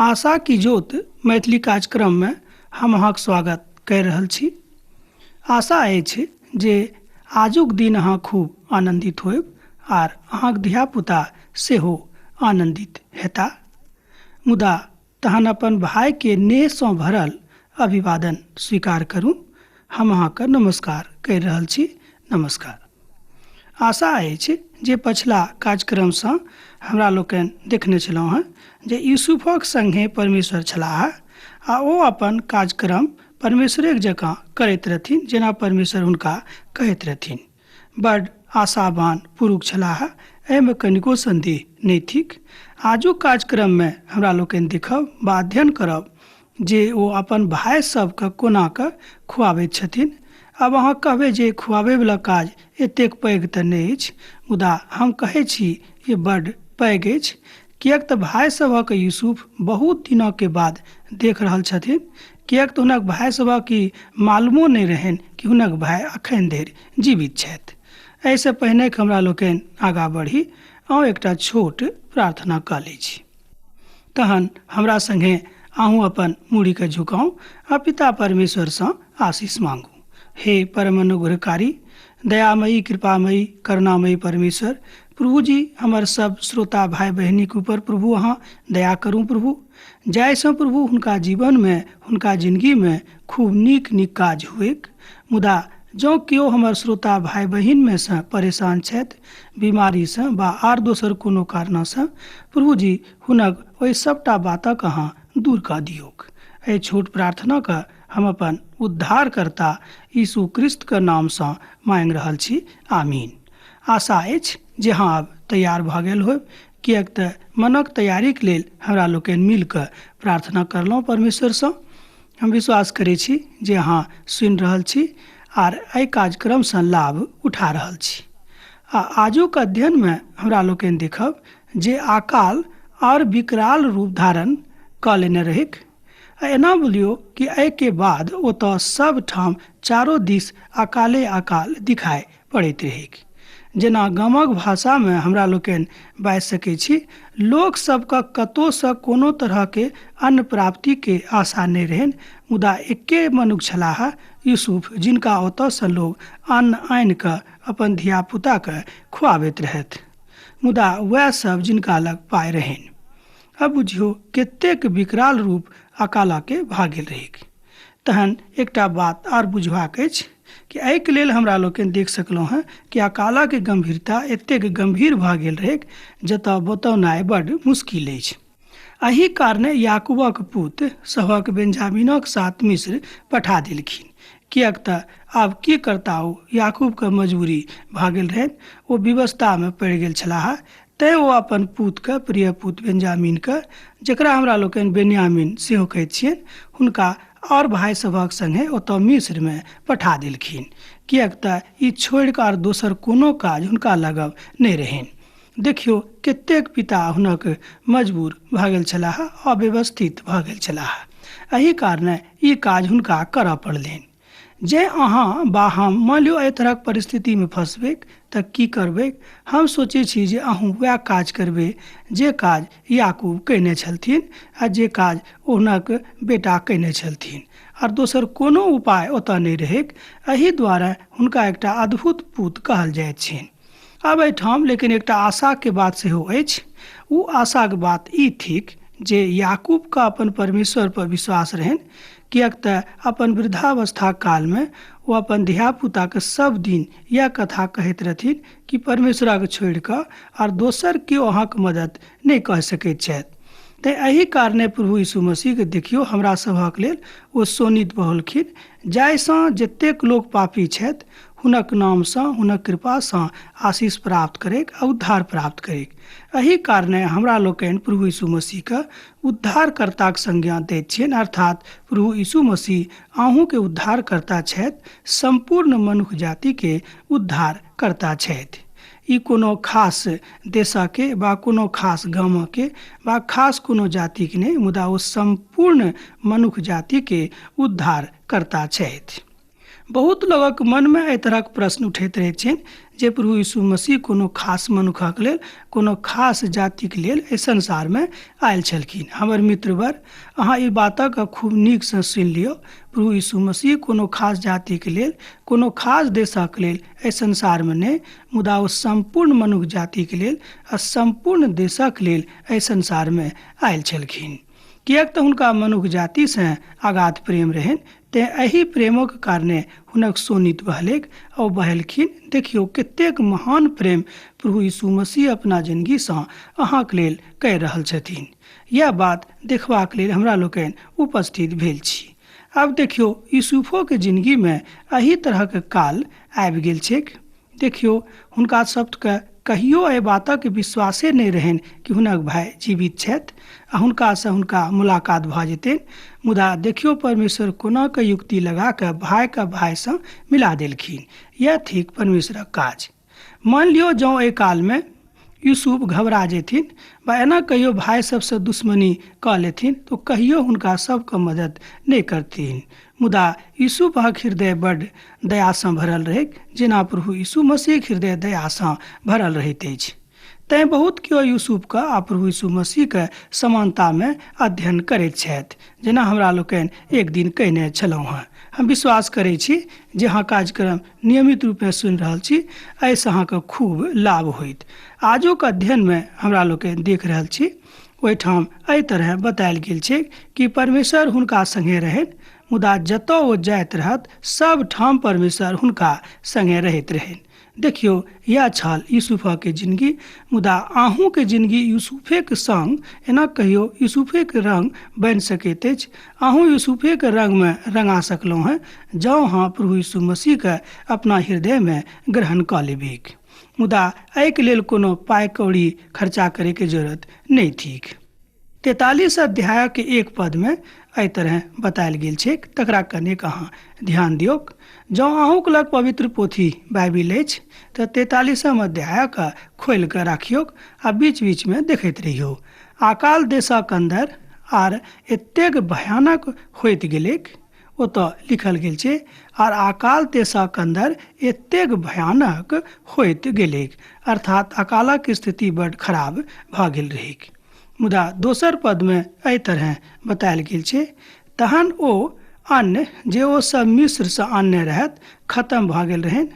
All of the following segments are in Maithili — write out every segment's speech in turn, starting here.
आशा की ज्योत मैथिली कार्यक्रममे हम अहाँक स्वागत करि रहल छी। आशा अछि जे आजुक दिन अहाँ खूब आनन्दित होयब आर अहाँक धियापुता सेहो आनन्दित हेता। मुदा तहन अपन भाइके नेहसँ भरल अभिवादन स्वीकार करू। हम अहाँके नमस्कार करि रहल छी। नमस्कार। आशा अछि जे पछिला कार्यक्रमसँ हमरा लोकनि देखने छलहुँ हेँ जे यूसुफक सङ्गे परमेश्वर छलाह आ ओ अपन कार्यक्रम परमेश्वरेक जकाँ करैत रहथिन जेना परमेश्वर हुनका कहैत रहथिन। बड आशावान पुरुष छलाह, एहिमे कनिको सन्देह नहि थिक। आजुक कार्यक्रममे हमरा लोकनि देखब वा अध्ययन करब जे ओ अपन भाय सबके कोना कऽ खुआबैत छथिन। आब अहाँ कहबै जे खुआबैवला काज एतेक पैघ तऽ नहि अछि, मुदा हम कहै छी ई बड्ड पैघ अछि, किएक तऽ भाय सभक यूसुफ बहुत दिनके बाद देख रहल छथिन, किएक तऽ हुनक भाय सभक ई मालूमो नहि रहनि कि हुनक भाय अखन धरि जीवित छथि। एहिसँ पहिने कि हमरा लोकनि आगाँ बढ़ी, अहूँ एकटा छोट प्रार्थना कऽ लै छी। तहन हमरा सङ्गे अहूँ अपन मूड़ीके झुकाउ आ पिता परमेश्वरसँ आशीष मांगू। हे परम अनुग्रहकारी, दयामयी, कृपामयी, करुणामयी परमेश्वर प्रभु जी, हमर सब श्रोता भाई बहिनीके ऊपर प्रभु अहाँ दया करू प्रभु, जाहिसँ प्रभु हुनका जीवनमे, हुनका जिंदगीमे खूब नीक नीक काज हुएक। मुदा जँ केओ हमर श्रोता भाई बहिनमे सँ परेशान छथि बीमारीसँ वा आर दोसर कोनो कारणसँ, प्रभु जी हुनक ओहि सबटा बातक अहाँ दूर कऽ दियौक। एहि छोट प्रार्थनाके हम अपन उद्धारकर्ता यीशु क्रिस्तके नामसँ मांगि रहल छी, आमीन। आशा अछि जे अहाँ आब तैयार भऽ गेल होयब, किएक तऽ मनक तैयारीके लेल हमरा लोकनि मिल कऽ प्रार्थना करलहुँ परमेश्वरसँ। हम विश्वास करै छी जे अहाँ सुनि रहल छी आर एहि कार्यक्रमसँ लाभ उठा रहल छी। आ आजुक अध्ययनमे हमरा लोकनि देखब जे अकाल आओर विकराल रूप धारण कऽ लेने रहैक। आ एना बोलियौ कि एहिके बाद ओतऽ सब ठाम चारो दिस अकाले अकाल दिखाइ पड़ैत रहैक। जेना गामक भाषामे हमरा लोकनि बाजि सकै छी, लोक सबके कतहुसँ कोनो तरहके अन्न प्राप्तिके आशा नहि रहनि, मुदा एके मनुख छलाह यूसुफ, जिनका ओतऽसँ लोक अन्न आनि कऽ अपन धियापुताके खुआबैत रहथि। मुदा वएह सब जिनका लग पाइ रहनि। अब बुझियौ कतेक विकराल रूप अकालके भऽ गेल रहैक। तहन एकटा बात आर बुझबाक अछि कि एहिके लेल हमरा लोकनि देख सकलहुँ हेँ कि अकालके गंभीरता एतेक गंभीर भऽ गेल रहैक जतऽ बतौनाइ बड्ड मुश्किल अछि। एहि कारणे याकूबक पुत सभक बेंजामिनक साथ मिस्र पठा देलखिन, किएक तऽ आब की करता ओ, याकूबके मजबूरी भऽ गेल रहनि, ओ विवशतामे पड़ि गेल छलाह। तैँ ओ अपन पुतके, प्रिय पुत बेंजामिनके, जकरा हमरा लोकनि बेन्यामिन सेहो कहैत छियनि, हुनका आओर भाय सभक सङ्गे ओतऽ मिस्रमे पठा देलखिन, किएक तऽ ई छोड़ि कऽ आर दोसर कोनो काज हुनका लगब नहि रहनि। देखियौ कतेक पिता हुनक मजबूर भऽ गेल छलाह, अव्यवस्थित भऽ गेल छलाह। एहि कारणे ई काज हुनका करऽ पड़लनि। जे अहाँ वा हम मानि लियौ एहि तरहक परिस्थितिमे फँसबै तऽ की करबै? हम सोचै छी जे अहूँ वएह काज करबै जे काज याकूब कयने छलथिन आ जे काज हुनक बेटा कयने छलथिन। आर दोसर कोनो उपाय ओतऽ नहि रहैक। एहि दुआरे हुनका एकटा अद्भुत पुत कहल जाइत छनि। आब एहिठाम लेकिन एकटा आशाके बात सेहो अछि। ओ आशाके बात ई थिक जे याकूबके अपन परमेश्वर पर विश्वास रहनि, किएक तऽ अपन वृद्धावस्था कालमे ओ अपन धियापुताके सब दिन इएह कथा कहैत रहथिन कि परमेश्वरके छोड़ि कऽ आर दोसर केओ अहाँके मदद नहि कऽ सकैत छथि। तैँ एहि कारणे प्रभु यीशु मसीहके देखियौ हमरा सभक लेल ओ शोणित बहौलखिन, जाहिसँ जतेक लोक पापी छथि हुनक नामसँ, हुनक कृपासँ आशीष प्राप्त करैक आ उद्धार प्राप्त करैक। एहि कारणे हमरा लोकनि प्रभु यीशु मसीहके उद्धारकर्ताक संज्ञा दैत छियनि, अर्थात प्रभु यीशु मसीह अहूँके उद्धारकर्ता छथि, सम्पूर्ण मनुख जातिके उद्धारकर्ता छथि। ई कोनो खास देशके वा कोनो खास गामके वा खास कोनो जातिके नहि, मुदा ओ सम्पूर्ण मनुख जातिके उद्धारकर्ता छथि। बहुत लोगक मनमे एहि तरहक प्रश्न उठैत रहैत छनि जे प्रभु यीशु मसीह कोनो खास मनुखक लेल, कोनो खास जातिक लेल एहि संसारमे आयल छलखिन। हमर मित्रवर, अहाँ ई बातक खूब नीकसँ सुनि लियौ। प्रभु यीशु मसीह कोनो खास जातिके लेल, कोनो खास देशक लेल एहि संसारमे नहि, मुदा ओ सम्पूर्ण मनुख जातिके लेल आ सम्पूर्ण देशक लेल एहि संसारमे आयल छलखिन। किएक तऽ हुनका मनुख जातिसँ अगाध प्रेम रहनि, तेँ एहि प्रेमक कारणे हुनक शोणित बहलैक आ ओ बहेलखिन। देखियौ कतेक महान प्रेम प्रभु यीशु मसीह अपना जिनगीसँ अहाँक लेल कहि रहल छथिन। इएह बात देखबाक लेल हमरा लोकनि उपस्थित भेल छी। आब देखियौ यूसुफोके जिनगीमे एहि तरहक काल आबि गेल छैक। देखियौ हुनका सबके कहियो एहि बातक विश्वासे नहि रहनि कि हुनक भाय जीवित छथि आ हुनकासँ हुनका मुलाकात भऽ जेतनि। मुदा देखियौ परमेश्वर कोना कऽ युक्ति लगा कऽ भायके भायसँ मिला देलखिन। इएह थिक परमेश्वरक काज। मानि लियौ जँ एहि कालमे यूसुफ घबरा जेथिन वा एना कहियो भाय सबसँ दुश्मनी कऽ लेथिन तऽ ओ कहियो हुनका सबके मदद नहि करथिन। मुदा यूसुफक हृदय बड्ड दयासँ भरल रहैक, जेना प्रभु यीशु मसीहक हृदय दयासँ भरल रहैत अछि। तैँ बहुत केओ यूसुफके आ प्रभु यीशु मसीहके समानतामे अध्ययन करैत छथि, जेना हमरा लोकनि एक दिन कयने छलहुँ हँ। हम विश्वास करैत छी जे अहाँ कार्यक्रम नियमित रूपे सुनि रहल छी, एहिसँ अहाँके खूब लाभ होइत। आजुक अध्ययनमे हमरा लोकनि देख रहल छी, ओहिठाम एहि तरहे बतायल गेल छै कि परमेश्वर हुनका संगे रहनि, मुदा जतऽ ओ जाइत रहत सब ठाम परमेश्वर हुनका संगे रहैत रहनि। देखियौ इएह छल यूसुफके जिनगी। मुदा अहूँके जिनगी यूसुफेके संग एना कहियौ यूसुफेके रंग बनि सकैत अछि। अहूँ यूसुफेके रंगमे रंगा सकलहुँ हेँ जँ अहाँ प्रभु यीशु मसीहके अपना हृदयमे ग्रहण कऽ लेबैक। मुदा एहिके लेल कोनो पाइ कौड़ी खर्चा करैके जरूरत नहि थिक। 43 अध्यायक 1 पदमे एहि तरह बतायल गेल छैक, तकरा कनेक अहाँ ध्यान दियौक। जँ अहूँके लग पवित्र पोथी बाइबिल अछि तऽ 43 अध्यायक खोलि कऽ राखियौक आ बीच बीचमे देखैत रहियौ। अकाल देशक अन्दर आर एतेक भयानक होइत गेलैक, ओतऽ लिखल गेल छै, आर अकाल देशक अन्दर एतेक भयानक होइत गेलैक, अर्थात अकालक स्थिति बड्ड खराब भऽ गेल रहैक। मुदा दोसर पदमे एहि तरह बतायल गेल छै, तहन ओ अन्न जे ओ सब मिस्रसँ आनने रहथि खत्म भऽ गेल रहनि।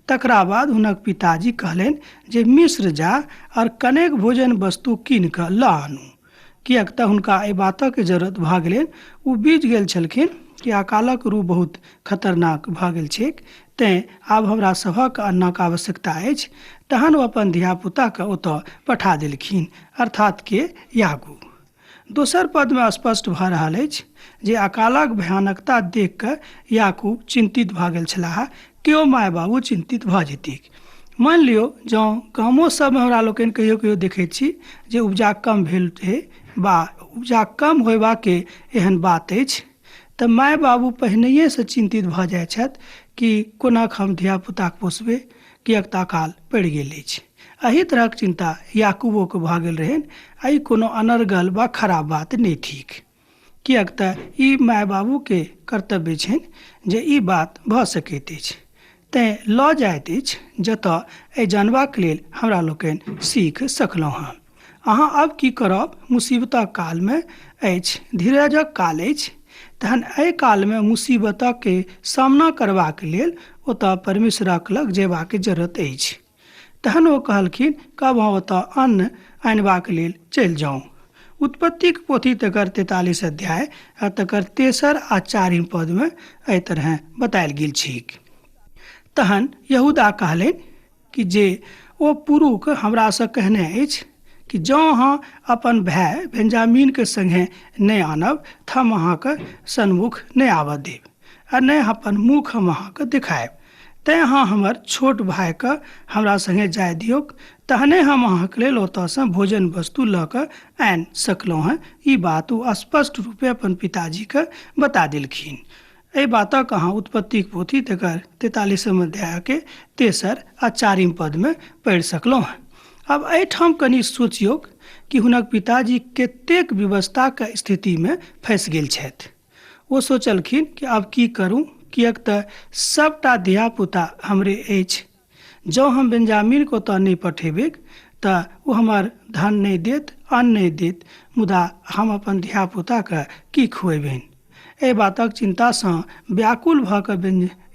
तकरा बाद हुनक पिताजी कहलनि जे मिस्र जा और कनेक भोजन वस्तु कीन कऽ लऽ आनू, किएक तऽ हुनका एहि बातक जरूरत भऽ गेलनि। ओ बुझि गेल छलखिन कि अकालक रूप बहुत खतरनाक भऽ गेल छैक, तेँ आब हमरा सभक अन्नक आवश्यकता अछि। तहन ओ अपन धियापुताके ओतऽ पठा देलखिन, अर्थात के याकूब। दोसर पदमे स्पष्ट भऽ रहल अछि जे अकालक भयानकता देख कऽ याकूब चिन्तित भऽ गेल छलाह। केओ माय बाबू चिन्तित भऽ जेतीक। मानि लियौ जँ गामो सबमे हमरा लोकनि कहियो कहियो देखैत छी जे उपजा कम भेल रहै वा उपजा कम होयबाके एहन बात अछि, तऽ माय बाबू पहिनहिएसँ चिन्तित भऽ जाइ छथि कि कोना कऽ हम धियापुताके पोसबै, किएक तऽ अकाल पड़ि गेल अछि। एहि तरहक चिन्ता याकूबोके भऽ गेल रहनि आ ई कोनो अनर्गल वा खराब बात नहि थिक, किएक तऽ ई माय बाबूके कर्तव्य छनि जे ई बात भऽ सकैत अछि, तेँ लऽ जाइत अछि जतऽ एहि जानबाक लेल हमरा लोकनि सीख सकलहुँ हँ। अहाँ अब की करब? मुसीबतक कालमे अछि, धीरजक काल अछि, तहन एहि कालमे मुसीबतके सामना करबाक लेल ओतऽ परमेश्वरक लग जयबाक जरूरत अछि। तहन ओ कहलखिन कब अहाँ ओतऽ अन्न आनबाक लेल चलि जाउ। उत्पत्तिक पोथी तकर 43 अध्याय आ तकर 3 आ 4 पदमे एहि तरह बतायल गेल छैक। तहन यहूदा कहलनि कि जे ओ पुरुख हमरासँ कहने अछि कि जँ अहाँ अपन भाय बेंजामिनके संगे नहि आनब तऽ हम अहाँके सन्मुख नहि आबऽ देब आ नहि अपन मुख हम अहाँके देखायब। तेँ अहाँ हमर छोट भायके हमरा संगे जाय दियौक, तहने हम अहाँके लेल ओतऽसँ भोजन वस्तु लऽ कऽ आनि सकलहुँ हेँ। ई बात ओ स्पष्ट रूपे अपन पिताजीके बता देलखिन। एहि बातक अहाँ उत्पत्तिक पोथी तकर 43 अध्यायके 3 आ 4 पदमे पढ़ि सकलहुँ हेँ। आब एहिठाम कनि सोचियौक कि हुनक पिताजी कतेक विवशताके स्थितिमे फँसि गेल छथि। ओ सोचलखिन कि आब की करूँ, किएक तऽ सबटा धियापुता हमरे अछि। जँ हम बेंजामिनके ओतय नहि पठेबैक तऽ ओ हमर धन नहि देत, अन्न नहि देत, मुदा हम अपन धियापुताके की खुएबनि? एहि बातक चिन्तासँ व्याकुल भऽ कऽ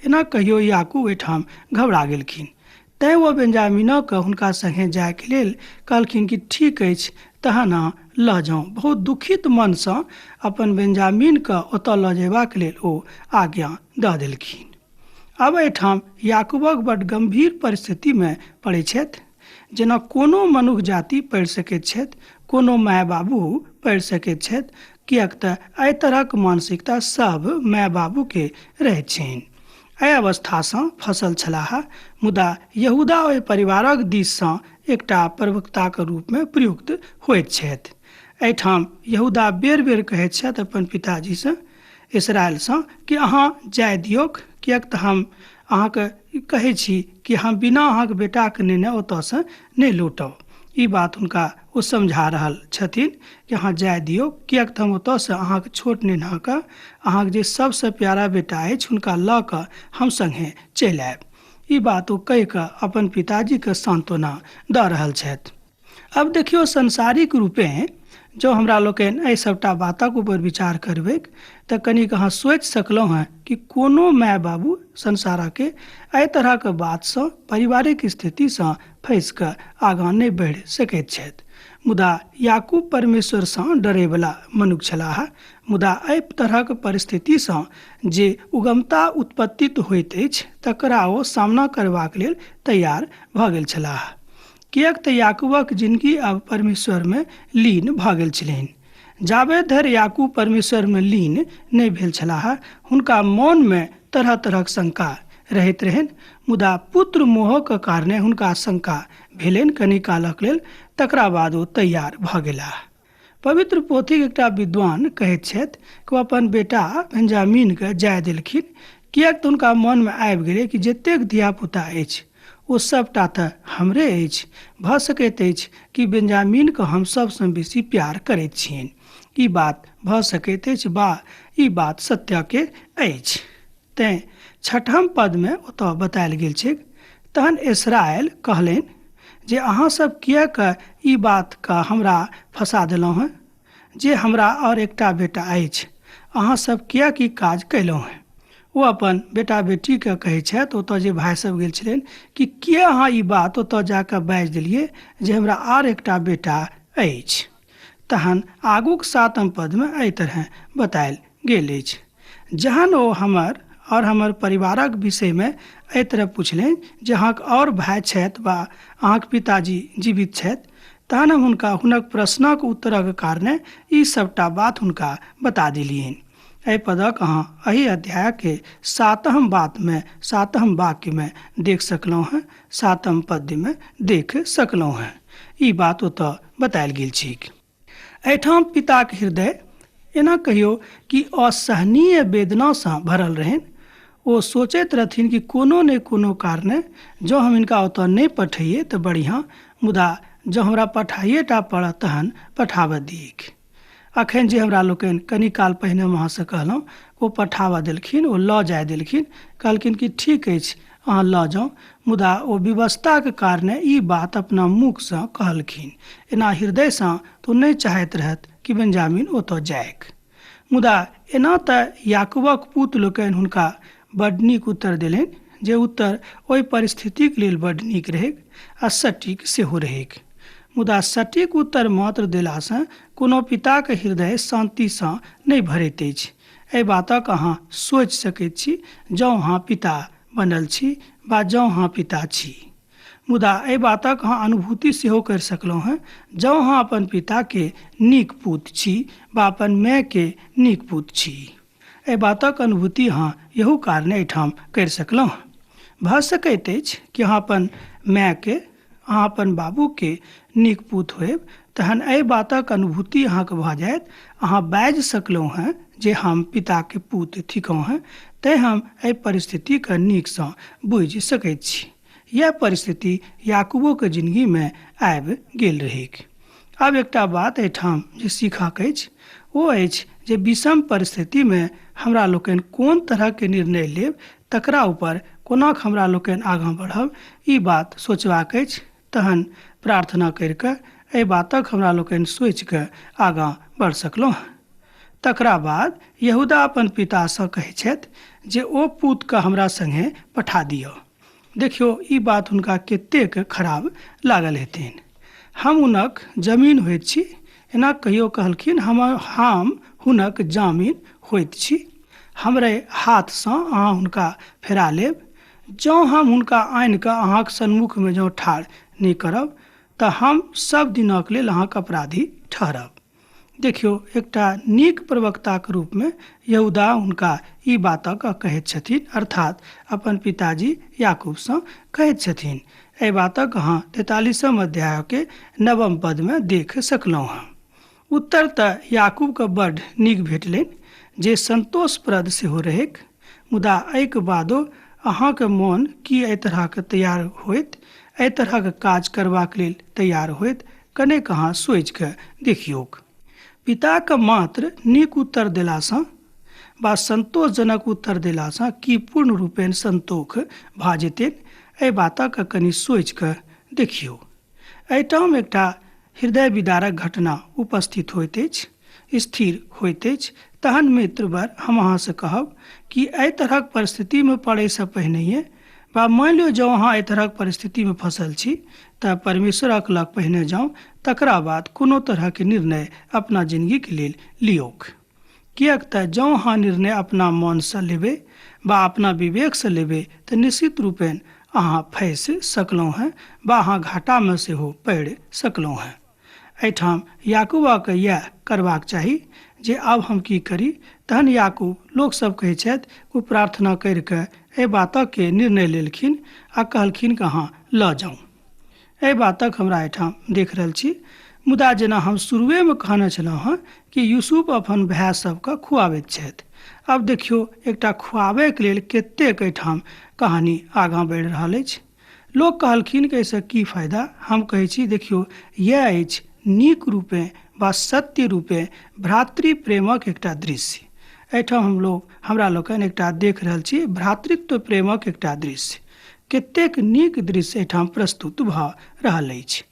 एना कहियो याकूब एहिठाम घबरा गेलखिन। तैँ ओ बेंजामिनोके हुनका सङ्गे जायके लेल कहलखिन कि ठीक अछि, तहन अहाँ लऽ जाउ। बहुत दुखित मनसँ अपन बेंजामिनके ओतय लऽ जयबाक लेल ओ आज्ञा दऽ देलखिन। आब एहिठाम याकूबक बड्ड गम्भीर परिस्थितिमे पड़ैत छथि, जेना कोनो मनुख जाति पड़ि सकैत छथि, कोनो माय बाबू पड़ि सकैत छथि, किएक तऽ एहि तरहक मानसिकता सभ माय बाबूके रहैत छनि। एहि अवस्थासँ फँसल छलाह, मुदा यहूदा ओहि परिवारक दिससँ एकटा प्रवक्ताक रूपमे प्रयुक्त होइत छथि। एहिठाम यहूदा बेर बेर कहैत छथि अपन पिताजीसँ, इसराइलसँ, कि अहाँ जाय दियौक, किएक तऽ हम अहाँके कहै छी कि हम बिना अहाँके बेटाके नेने ओतयसँ नहि लौटब। ई बात हुनका ओ समझा रहल छथिन कि अहाँ जाय दियौ, किएक तऽ हम ओतयसँ अहाँके छोट नेनाके, अहाँके जे सबसँ प्यारा बेटा अछि, हुनका लऽ कऽ हम सङ्गे चलि आयब। ई बात ओ कहि कऽ अपन पिताजीके सान्त्वना दऽ रहल छथि। अब देखियौ, सांसारिक रूपेँ जँ हमरा लोकनि एहि सभटा बातक ऊपर विचार करबैक तऽ कनिक अहाँ सोचि सकलहुँ हेँ कि कोनो माय बाबू संसारके एहि तरहक बातसँ, पारिवारिक स्थितिसँ फँसि कऽ आगाँ नहि बढ़ि सकैत छथि। मुदा याकूब परमेश्वरसँ डरैवला मनुख छलाह, मुदा एहि तरहक परिस्थितिसँ जे उगमता उत्पत्तित होइत अछि तकरा ओ सामना करबाक लेल तैयार भऽ गेल छलाह, किएक तऽ याकूबक जिनगी आब परमेश्वरमे लीन भऽ गेल छलनि। जाबे धरि याकूब परमेश्वरमे लीन नहि भेल छलाह, हुनका मोनमे तरह तरहक शंका रहैत रहनि, मुदा पुत्र मोहक कारणे हुनका शंका भेलनि कनि कालक लेल, तकरा बाद ओ तैयार भऽ गेलाह। पवित्र पोथीक एकटा विद्वान कहैत छथि कि ओ अपन बेटा बेंजामिनके जाय देलखिन, किएक तऽ हुनका मनमे आबि गेलै कि जतेक धियापुता अछि ओ सभटा तऽ हमरे अछि, भऽ सकैत अछि कि बेंजामिनके हम सभसँ बेसी प्यार करैत छियनि। ई बात भऽ सकैत अछि वा ई बात सत्यके अछि। तेँ छठम पदमे ओतऽ बतायल गेल छैक, तहन इसराइल कहलनि जे अहाँ सब किएक ई बात कऽ हमरा फँसा देलहुँ हेँ जे हमरा आओर एकटा बेटा अछि? अहाँ सब किएक ई काज कयलहुँ हेँ? ओ अपन बेटा बेटीके कहै छथि, ओतऽ जे भाय सब गेल छलनि, कि किए अहाँ ई बात ओतऽ जाकऽ बाजि देलियै जे हमरा आर एकटा बेटा अछि? तहन आगूक सातम पदमे एहि तरहे बतायल गेल अछि, जहन ओ हमर आओर हमर परिवारक विषयमे एहि तरह पुछलनि जे अहाँक आओर भाय छथि वा अहाँक पिताजी जीवित छथि, तहन हम हुनका हुनक प्रश्नक उत्तरक कारणे ई सभटा बात हुनका बता देलियनि। एहि पदक अहाँ एहि अध्यायके सातम बातमे, सातम वाक्यमे देख सकलहुँ हेँ, सातम पद्यमे देख सकलहुँ हेँ। ई बात ओतऽ बतायल गेल छैक। एहिठाम पिताक हृदय एना कहियो कि असहनीय वेदनासँ भरल रहनि। ओ सोचैत रहथिन कि कोनो ने कोनो कारणे जँ हम हिनका ओतऽ नहि पठैयै तऽ बढ़िआँ, मुदा जँ हमरा पठाइए टा पड़त तहन पठाबऽ दियैक। अखन जे हमरा लोकनि कनि काल पहिने हम अहाँसँ कहलहुँ, ओ पठाबऽ देलखिन, ओ लऽ जाय देलखिन, कहलखिन कि ठीक अछि, अहाँ लऽ जाउ, मुदा ओ विवशताक कारणे ई बात अपना मुखसँ कहलखिन। एना हृदयसँ तऽ ओ नहि चाहैत रहथि कि बेंजामिन ओतऽ जाइक। मुदा एना तऽ याकूबक पूत लोकनि हुनका बड्ड नीक उत्तर देलनि, जे उत्तर ओहि परिस्थितिक लेल बड्ड नीक रहैक आ सटीक सेहो रहैक। मुदा सटीक उत्तर मात्र देलासँ कोनो पिताक हृदय शान्तिसँ नहि भरैत अछि। एहि बातक अहाँ सोचि सकैत छी जँ अहाँ पिता बनल छी वा जँ अहाँ पिता छी। मुदा एहि बातक अहाँ अनुभूति सेहो करि सकलहुँ हेँ जँ अहाँ अपन पिताके नीक पूत छी वा अपन मायके नीक पूत छी। एहि बातक अनुभूति अहाँ एहू कारणे एहिठाम करि सकलहुँ। भऽ सकैत अछि कि अहाँ अपन मायके, अहाँ अपन बाबूके नीक पूत होयब, तहन एहि बातक अनुभूति अहाँके भऽ जायत। अहाँ बाजि सकलहुँ हेँ जे हम पिताके पूत थिकहुँ हेँ, तैँ हम एहि परिस्थितिके नीकसँ बुझि सकैत छी। यैह परिस्थिति याकूबोके जिनगीमे आबि गेल रहैक। आब एकटा बात एहिठाम जे सीखक अछि ओ अछि जे विषम परिस्थितिमे हमरा लोकनि कोन तरहके निर्णय लेब तकरा ऊपर कोना हमरा लोकनि आगाँ बढ़ब, ई बात सोचबाक अछि। तहन प्रार्थना करिके एहि बातक हमरा लोकनि सोचिके आगाँ बढ़ि सकलहुँ। तकरा बाद यहूदा अपन पितासँ कहै छथि जे ओ पूतके हमरा सङ्गे पठा दिअ। देखियौ, ई बात हुनका कतेक खराब लागल हेथिन। हम हुनक जमीन होइत छी, एना कहियो कहलखिन, हम हुनक जामीन होइत छी, हमरे हाथसँ अहाँ हुनका फेरा लेब। जँ हम हुनका आनिकऽ अहाँक सन्मुखमे जँ ठाढ़ नहि करब तऽ हम सब दिनक लेल अहाँक अपराधी ठहरब। देखियौ, एकटा नीक प्रवक्ताक रूपमे यहूदा हुनका ई बातक कहैत छथिन, अर्थात अपन पिताजी याकूबसँ कहैत छथिन। एहि बातक अहाँ 43 अध्यायके 9 पदमे देख सकलहुँ हँ। उत्तर तऽ याकूबके बड्ड नीक भेटलनि, जे संतोषप्रद सेहो रहैक। मुदा एहिके बादो अहाँके मोन की एहि तरहके तैयार होइत, एहि तरहके काज करबाक लेल तैयार होइत, कनेक अहाँ सोचिके देखियौक। पिताके मात्र नीक उत्तर देलासँ वा संतोषजनक उत्तर देलासँ की पूर्ण रूपेण संतोष भऽ जेतनि, एहि बातक कनि सोचिके देखियौ। एहिठाम एकटा हृदय विदारक घटना उपस्थित होइत अछि, स्थिर होइत अछि। तहन मित्रवर, हम अहाँसँ कहब कि एहि तरहक परिस्थितिमे पड़ैसँ पहिनहिए वा मानि लियौ जँ अहाँ एहि तरहक परिस्थितिमे फँसल छी तऽ परमेश्वरक लग पहिने जाउ, तकरा बाद कोनो तरहके निर्णय अपना जिनगीके लेल लियौक। किएक तऽ जँ अहाँ निर्णय अपना मनसँ लेबै वा अपना विवेकसँ लेबै तऽ निश्चित रूपेण अहाँ फँसि सकलहुँ हेँ वा अहाँ घाटामे सेहो पड़ि सकलहुँ हेँ। एहिठाम याकूबके इएह करबाक चाही जे आब हम की करी। तहन याकूब, लोकसभ कहै छथि, ओ प्रार्थना करिके एहि बातके निर्णय लेलखिन आ कहलखिन कि अहाँ लऽ जाउ। एहि बातक हमरा एहिठाम देख रहल छी। मुदा जेना हम शुरुएमे कहने छलहुँ हँ कि यूसुफ अपन भाय सबके खुआबैत छथि। आब देखियौ, एकटा खुआबैके लेल कतेक एहिठाम कहानी आगाँ बढ़ि रहल अछि। लोक कहलखिन कि एहिसँ की फायदा। हम कहै छी, देखियौ, इएह अछि नीक रूपे वा सत्य रूपे भ्रातृ प्रेमक एकटा दृश्य। एहिठाम हमरा लोकनि एकटा देख रहल छी भ्रातृत्व प्रेमक एकटा दृश्य। कतेक नीक दृश्य एहिठाम प्रस्तुत भऽ रहल अछि।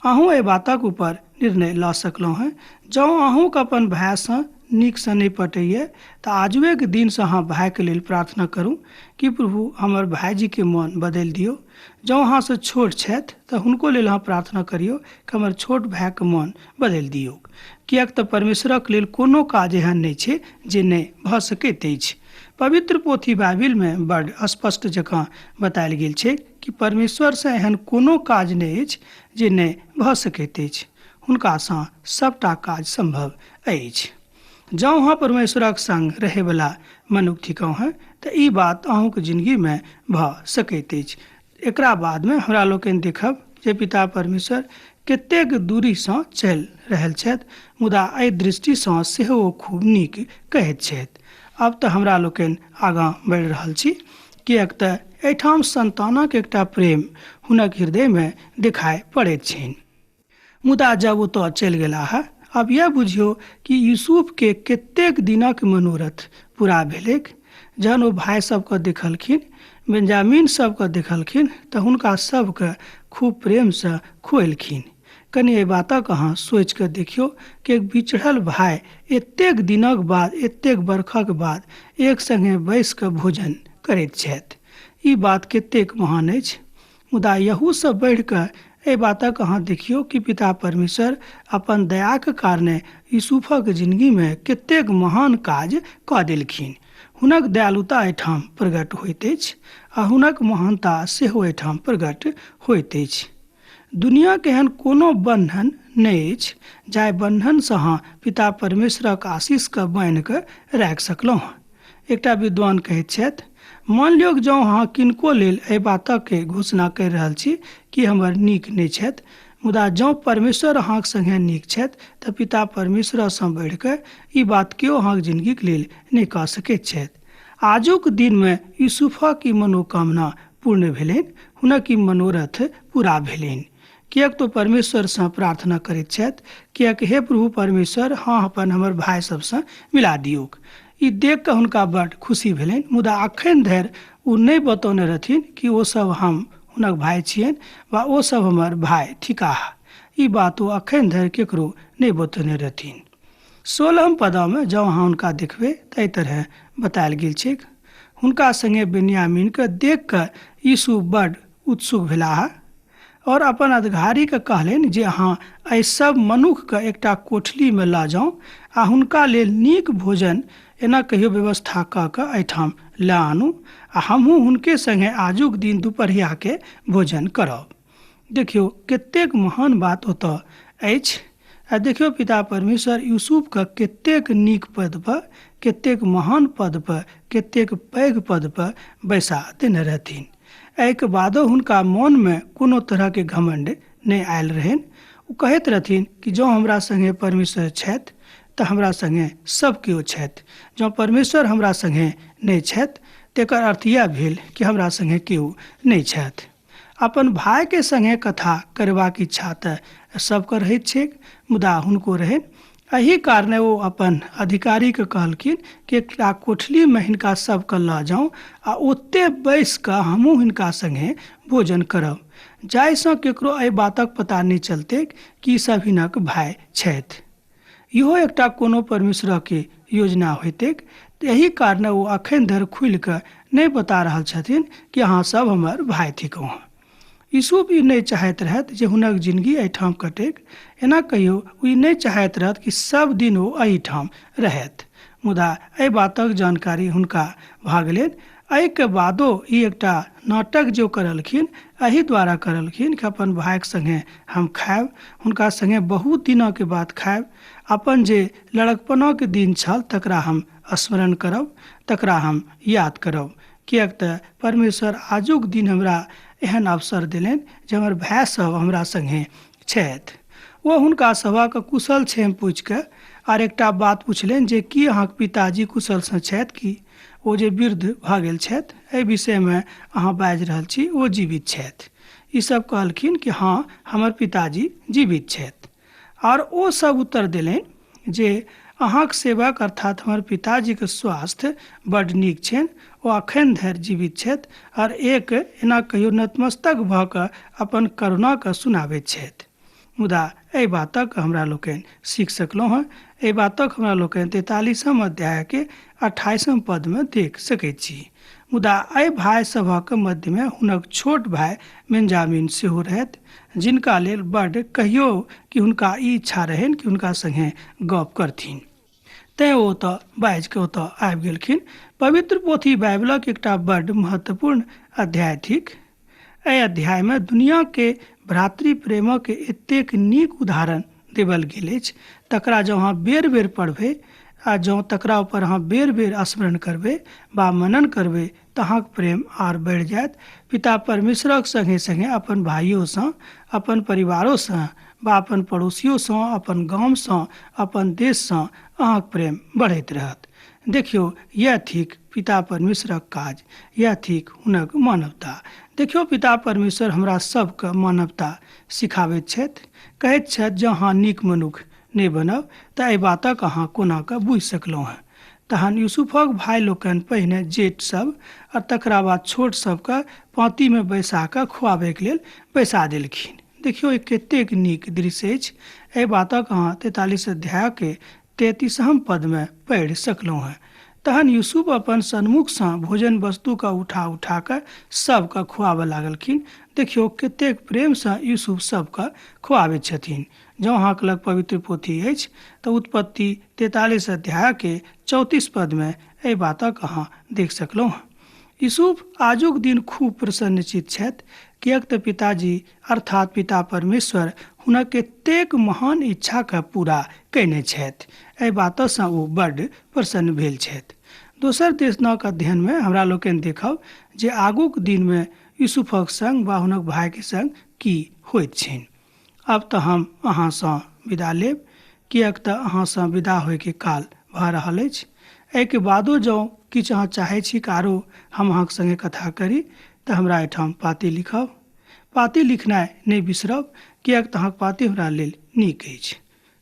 अहूँ एहि बातक ऊपर निर्णय लऽ सकलहुँ हेँ। जँ अहूँके अपन भायसँ नीकसँ नहि पटैए तऽ आजुएके दिनसँ अहाँ भायके लेल प्रार्थना करू कि प्रभु हमर भायजीके मन बदलि दियौ। जँ अहाँसँ छोट छथि तऽ हुनको लेल अहाँ प्रार्थना करियौ कि हमर छोट भायके मन बदलि दियौ। किएक तऽ परमेश्वरक लेल कोनो काज एहन नहि छै जे नहि भऽ सकैत अछि। पवित्र पोथी बाइबिलमे बड्ड स्पष्ट जकाँ बतायल गेल छै कि परमेश्वरसँ एहन कोनो काज नहि अछि जे नहि भऽ सकैत अछि। हुनकासँ सबटा काज सम्भव अछि। जँ अहाँ परमेश्वरक संग रहैवला मनुख थिकहुँ हेँ तऽ ई बात अहूँके जिनगीमे भऽ सकैत अछि। एकरा बादमे हमरा लोकनि देखब जे पिता परमेश्वर कतेक दूरीसँ चलि रहल छथि, मुदा एहि दृष्टिसँ सेहो ओ खूब नीक कहैत छथि। आब तऽ हमरा लोकनि आगाँ बढ़ि रहल छी, किएक तऽ एहिठाम संतानक एकटा प्रेम हुनक हृदयमे देखाइ पड़ैत छनि। मुदा जब ओतऽ चलि गेलाह, आब यह बुझियौ कि यूसुफके कतेक दिनक मनोरथ पूरा भेलैक। जहन ओ भाय सबके देखलखिन, बेंजामिन सबके देखलखिन, तऽ हुनका सबके खूब प्रेमसँ खुएलखिन। कनि एहि बातक अहाँ सोचिके देखियौ कि एक बिछड़ल भाय एतेक दिनक बाद, एतेक बरखक बाद एक संगे बैस कऽ भोजन करैत छथि। ई बात कतेक महान अछि। मुदा यहूसँ बढ़िकऽ एहि बातक अहाँ देखियौ कि पिता परमेश्वर अपन दयाके कारणे यूसुफक जिनगीमे कतेक महान काज कऽ देलखिन। हुनक दयालुता एहिठाम प्रकट होइत अछि आ हुनक महानता सेहो एहिठाम प्रकट होइत अछि। दुनियाके एहन कोनो बन्धन नहि अछि जाहि बन्धनसँ अहाँ पिता परमेश्वरक आशीषके बान्हिकऽ राखि सकलहुँ। एकटा विद्वान कहैत छथि, मान लियौ जँ अहाँ किनको लेल एहि बातके घोषणा करि रहल छी कि हमर नीक नहि छथि, मुदा जँ परमेश्वर अहाँक संगे नीक छथि तऽ पिता परमेश्वरसँ बढ़िकऽ ई बात केओ अहाँक जिनगीके लेल नहि कऽ सकैत छथि। आजुक दिनमे यूसुफक ई मनोकामना पूर्ण भेलनि, हुनक ई मनोरथ पूरा भेलनि। किएक तो परमेश्वरसँ प्रार्थना करैत छथि, किएक हे प्रभु परमेश्वर, हाँ अपन हमर भाय सबसँ मिला दियौक। ई देख कऽ हुनका बड्ड खुशी भेलनि, मुदा अखन धरि ओ नहि बतौने रहथिन कि ओसभ हम हुनक भाय छियनि वा ओसभ हमर भाय थिकाह। ई बात ओ अखन धरि केकरो नहि बतौने रहथिन। 16 पदमे जँ अहाँ हुनका देखबै तऽ एहि तरहे बतायल गेल छैक, हुनका संगे बिन्यामीनके देख कऽ यीशु बड्ड उत्सुक भेलाह और अपन अधिकारीके कहलनि जे अहाँ एहि सब मनुखके एकटा कोठलीमे लऽ जाउ आ हुनका लेल नीक भोजन एना कहियो व्यवस्था कऽ कऽ एहिठाम लऽ आनू आ हमहूँ हुनके संगे आजुक दिन दुपहरियाके भोजन करब। देखियौ कतेक महान बात ओतऽ अछि। आ देखियौ पिता परमेश्वर यूसुफके कतेक नीक पद पर, कतेक महान पद पर, कतेक पैघ पद पर बैसा देने रहथिन। एहिके बादो हुनका मोनमे कोनो तरहके घमंड नहि आयल रहनि। ओ कहैत रहथिन कि जँ हमरा संगे परमेश्वर छथि तऽ हमरा संगे सब केओ छथि, जँ परमेश्वर हमरा संगे नहि छथि तेकर अर्थ इएह भेल कि हमरा संगे केओ नहि छथि। अपन भायके संगे कथा करबाक इच्छा तऽ सबके रहैत छैक, मुदा हुनको रहनि। एहि कारणे ओ अपन अधिकारीके कहलखिन कि एकटा कोठलीमे हिनका सबके लऽ जाउ आ ओते बैस कऽ हमहूँ हिनका संगे भोजन करब, जाहिसँ केकरो एहि बातक पता नहि चलतैक कि ई सब हिनक भाय छथि। इहो एकटा कोनो परमेश्वरके योजना होइतैक। एहि कारणे ओ अखन धरि खुलि कऽ नहि बता रहल छथिन कि अहाँ सब हमर भाय थिकहुँ। यूसुफ ई नहि चाहैत रहथि जे हुनक जिनगी एहिठाम कटैक। एना कहियो ओ ई नहि चाहैत रहथि कि सब दिन ओ एहिठाम रहथि। मुदा एहि बातक जानकारी हुनका भऽ गेलनि। एहिके बादो ई एकटा नाटक जे ओ करलखिन, एहि द्वारा करलखिन कि अपन भायके संगे हम खायब, हुनका संगे बहुत दिनके बाद खायब, अपन जे लड़कपनाके दिन छल तकरा हम स्मरण करब, तकरा हम याद करब, किएक तऽ परमेश्वर आजुक दिन हमरा एहन अवसर देलनि जे हमर भाय सब हमरा संगे छथि। ओ हुनका सभक कुशल क्षेम पूछि कऽ आर एकटा बात पुछलनि जे की अहाँके पिताजी कुशलसँ छथि कि ओ जे वृद्ध भऽ गेल छथि, एहि विषयमे अहाँ बाजि रहल छी, ओ जीवित छथि? ई सब कहलखिन कि हँ, हमर पिताजी जीवित छथि। आओर ओ सब उत्तर देलनि जे अहाँक सेवक अर्थात हमर पिताजीके स्वास्थ्य बड्ड नीक छनि, ओ अखन धरि जीवित छथि आओर एक एना कहियो नतमस्तक भऽ कऽ अपन करुणाके सुनाबैत छथि। मुदा एहि बातक हमरा लोकनि सीख सकलहुँ हँ। एहि बातक हमरा लोकनि 43 अध्यायके 28 पदमे देख सकैत छी। मुदा एहि भाय सभक मध्यमे हुनक छोट भाय बेंजामिन सेहो रहथि, जिनका लेल बड्ड कहियो कि हुनका ई इच्छा रहनि कि हुनका संगे गप करथिन, तेँ ओ ओतऽ बाजि कऽ ओतऽ आबि गेलखिन। पवित्र पोथी बाइबलक एकटा बड्ड महत्वपूर्ण अध्याय थिक। एहि अध्यायमे दुनियाके भ्रातृ प्रेमक एतेक नीक उदाहरण देवल गेल अछि, तकरा जँ अहाँ बेर बेर पढ़बै आ जँ तकरा ऊपर अहाँ बेर बेर स्मरण करबै वा मनन करबै तऽ अहाँके प्रेम आर बढ़ि जायत। पिता परमेश्वरक संगे संगे अपन भाइयोसँ, अपन परिवारोसँ वा अपन पड़ोसियोसँ, अपन गामसँ, अपन देशसँ अहाँके प्रेम बढ़ैत रहत। देखियौ, यैह थिक पिता परमेश्वरक काज, यैह थिक हुनक मानवता। देखियौ, पिता परमेश्वर हमरा सबके मानवता सिखाबैत छथि। कहैत छथि जँ अहाँ नीक मनुख नहि बनब तऽ एहि बातक अहाँ कोना कऽ बुझि सकलहुँ हँ। तहन यूसुफक भाय लोकनि पहिने जेठ सब आ तकरा बाद छोट सबके पाँतीमे बैसा कऽ खुआबैके लेल बैसा देलखिन। देखियौ, ई कतेक नीक दृश्य अछि। एहि बातक अहाँ 43 अध्यायके 33 पदमे पढ़ि सकलहुँ हँ। तहन यूसुफ अपन सन्मुखसँ भोजन वस्तुके उठा उठा कऽ सबके खुआबऽ लागलखिन। देखियौ कतेक प्रेमसँ यूसुफ सबके खुआबैत छथिन। जँ अहाँके लग पवित्र पोथी अछि तऽ उत्पत्ति 43 अध्यायके 34 पदमे एहि बातक अहाँ देख सकलहुँ हँ। यूसुफ आजुक दिन खूब प्रसन्नचित छथि, किएक तऽ पिताजी अर्थात पिता परमेश्वर हुनक एतेक महान इच्छाके पूरा कयने छथि। एहि बातसँ ओ बड्ड प्रसन्न भेल छथि। दोसर देशनक अध्ययनमे हमरा लोकनि देखब जे आगूक दिनमे यूसुफक संग वा हुनक भायके संग की होइत छनि। अब तऽ हम अहाँसँ विदा लेब, किएक तऽ अहाँसँ विदा होइके काल भऽ रहल अछि। एहिके बादो जँ किछु अहाँ चाहै छी कि आरो हम अहाँके संगे कथा करी तऽ हमरा एहिठाम पाती लिखब। पाती लिखनाइ नहि बिसरब, किएक तऽ अहाँके पाती हमरा लेल नीक अछि।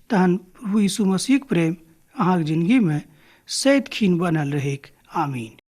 तहन प्रभु यीशु मसीहक प्रेम अहाँके जिनगीमे सैतखिन बनल रहैक। आमीन।